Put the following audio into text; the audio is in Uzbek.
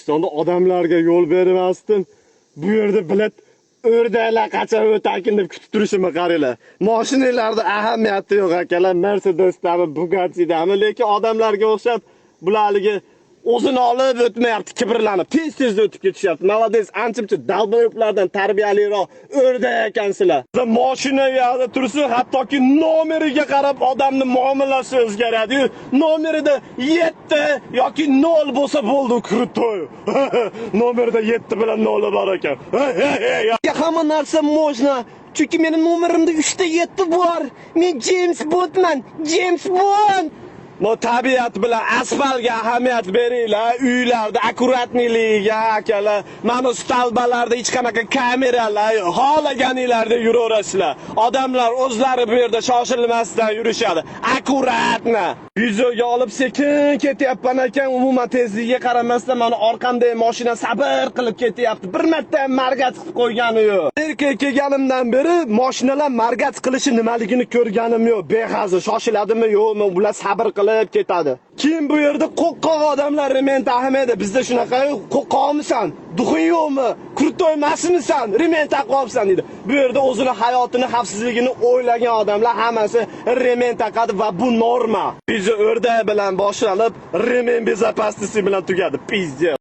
O'zbekistonda odamlarga yo'l bermasdim. Bu yerda, блядь, o'rdaklar qachon o'tarkin deb kutib turishimni qaranglar. Mashinalarda ahamiyati yo'q, akalar, Mercedesdami, Bugattidami, lekin odamlarga o'xshab bular haligi o'zini olib o'tmayapti, kibrlanib, tez-tez o'tib ketishyapti. Молодец, ancha-muncha долбоёб lardan tarbiyaliroq o'rdak ekansizlar. Mashina yoqda tursa, hattoki nomeriga qarab odamni muomalasi o'zgaradi. Nomerida 7 yoki 0 bo'lsa bo'ldi, крутой. Nomerida 7 bilan 0 bor ekan. Hamma narsa можно. Chunki meni nomerimda 3 ta 7 bor. Men James Bondman. James Bond. Bu tabiat bilan asfaltga ahamiyat beringlar, uylarda аккуратный ligiga, akalar. Mana столба larda hech qanaqa kameralar yo'q. Xohlaganinglarda yuraverasizlar. Odamlar o'zlari bu yerda shoshilmasdan yurishadi. Аккуратно. Videoga olib sekin ketyapman ekan, umuman tezligiga qaramasdan mana orqamdagi mashina sabr qilib ketyapti. Bir marta ham моргать qilib qo'ygani yo'q. Erkak kelganimdan beri mashinalar моргать qilishi nimaligini ko'rganim yo'q. Behazil shoshiladimi, yo'qmi, ular sabr qilib ketadi. Keyin bu yerda qo'rqoq odamlar ремень taqmaydi. Bizda shunaqa, qo'rqoqmisan? Дух ing yo'qmi? Крутой emasmisan? Ремень taqib olibsan deydi. Bu yerda o'zini hayotini xavfsizligini o'ylagan odamlar hammasi ремень taqadi va bu norma. Video o'rdak bilan boshlanib, ремень безопасности bilan tugadi. Пиздец.